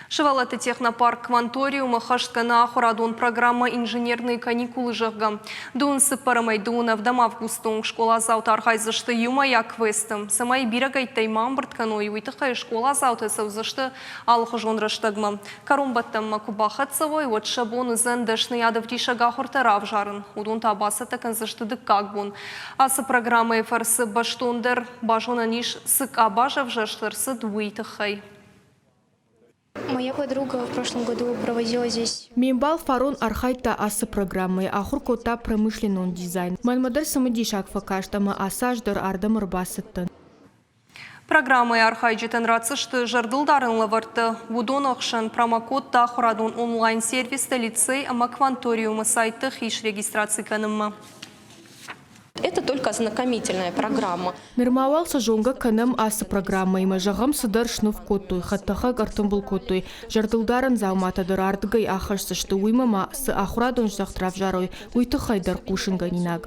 Сывӕллӕтты технопарк Кванториум ӕххӕст кӕны ахуырадон программӕ «Инженерные каникулы», зӕгъгӕ. Дыууын цыппӕрӕмӕй дыууын ӕвдӕм августы онг скъоладзаутӕ архайдзысты иумӕйаг квесты. Цӕмӕй бирӕгӕйттӕй ма ӕмбырд кӕной, уый тыххӕй скъоладзаутӕ цӕудзысты алыхуызон рӕстӕгмӕ. Кӕронбӕттӕнмӕ куы бахӕццӕ уой, уӕд сӕ бон уыдзӕн дӕсныйадӕвдисӕг ахуыртӕ равзарын. Уыдон та бацӕттӕ кӕндзысты дыккаг бон. Ацы программӕйы фӕрцы бӕстондӕр базонӕн ис, цы къабаз ӕвзӕрст ӕрцыд, уый тыххӕй. Моя подруга в прошлом году проводила здесь. Ме мбал фарон архайдта ацы программӕйы, ахуыр кодта промышленнон дизайн. Мӕнмӕ дӕр цымыдисаг фӕкаст ӕмӕ ацы аз дӕр ардӕм ӕрбацыдтӕн. Программӕйы архайджытӕн ратдзысты зӕрдылдарӕн лӕвӕрттӕ. Уыдон ӕхсӕн промокодтӕ ахуырадон онлайн-сервистӕ лицей ӕмӕ кванториумы сайтты хи срегистраци кӕнынмӕ. Это только ознакомительная программа. Нырма уал сӕ зонгӕ кӕнӕм ацы программӕимӕ. Зӕгъӕм, цыдӕр сныв кодтой, хӕдтӕхӕг ӕртымбыл кодтой, зӕрдылдарӕн дзауматӕ дӕр ардыгӕй ахӕсдзысты, уыимӕ ма цы ахуырадон здӕхт равзарой, уый тыххӕй дӕр хъусынгӕнинаг.